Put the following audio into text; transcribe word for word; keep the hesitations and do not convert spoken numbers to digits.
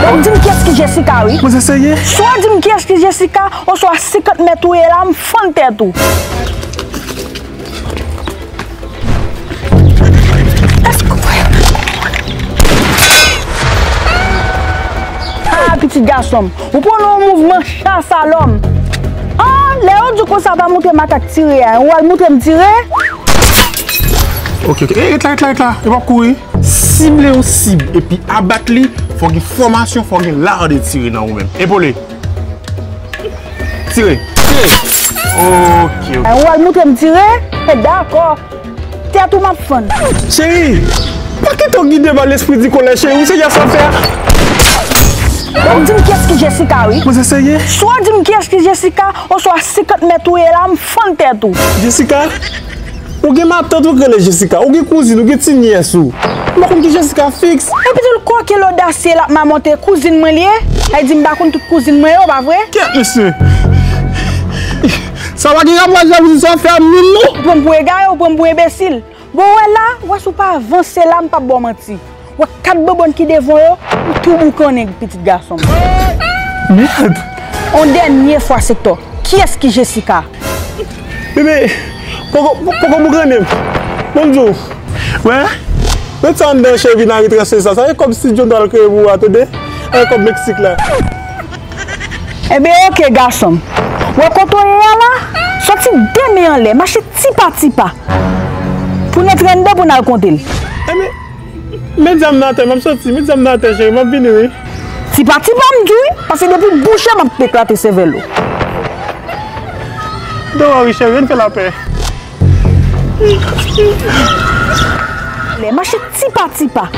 Donk, di m kiyès ki Jessica, wi. Mwen se serye? Swa di m kiyès ki Jessica, oswa senkant mèt ou ye la, m fann tèt ou. Èske w kwè? Ah, pitit gason m, ou pran yon mouvman chas a lòm. Ah, lè yo di w konsa pa montre m atak tire a, ou al montre m tire? Ok, ok. E, ret la, ret la, ret la. E p ap kouri. Sible yon sib epi abat li, fò gen fòmasyon, fò gen lar de tire nan ou menm. Epole. Tire. Tire. Ok, ok. Ou al montre m tire? E dakò. Tèt ou m ap fann. Cheri, pa kite w gide pa lespri di kolè, cheri. Ou se yè sa fè a. Donk, di m kiyès ki Jessica, wi. Mwen se serye? Swa di m kiyès ki Jessica, oswa senkant mèt ou ye la, m fann tèt ou. Jessica? Ou gen matant ou k rele Jessica, ou gen kouzin, ou gen ti nyès ou. M pa konn ki Jessica fiks. Epi tou l koke lodasye l ap mamonte kouzin mwen li ye. Ay di m pa konn tout kouzin mwen yo, pa vre? Kèt, mesye. Sa pa gen rapò ak jalouzi sa fè a menm non. Ou pran m pou egare, ou pran m pou enbesil. Bon, wè la, wè si w pa avanse la, m p ap ba w manti. Wè kat bobòn ki devan yo, m tou boukannen, pitit gason m. Mèd! On dènye fwa, Sektò, kiyès ki Jessica? Bebe, poko, poko boukannen m. Ban m di w. Wè? Met sa anndan cheri, vin aret ranse sa. Sa se kòb studio n pral kreye pou ou a, tande? Avèk kòb Meksik la. Enben, oke, gason m. Wè kote w ye a la? Sòti de men anlè, mache tipa tipa. Pou n antre anndan pou n al konte l. Enben, met zam nan atè, m ap soti. Met zam nan atè, cheri, m ap vini, wi. Tipa tipa, m di w, wi, paske depi bouche m ap eklate sèvèl ou. Dowò, wi, cheri, ann fè lapè. Lè mache tipa tipa.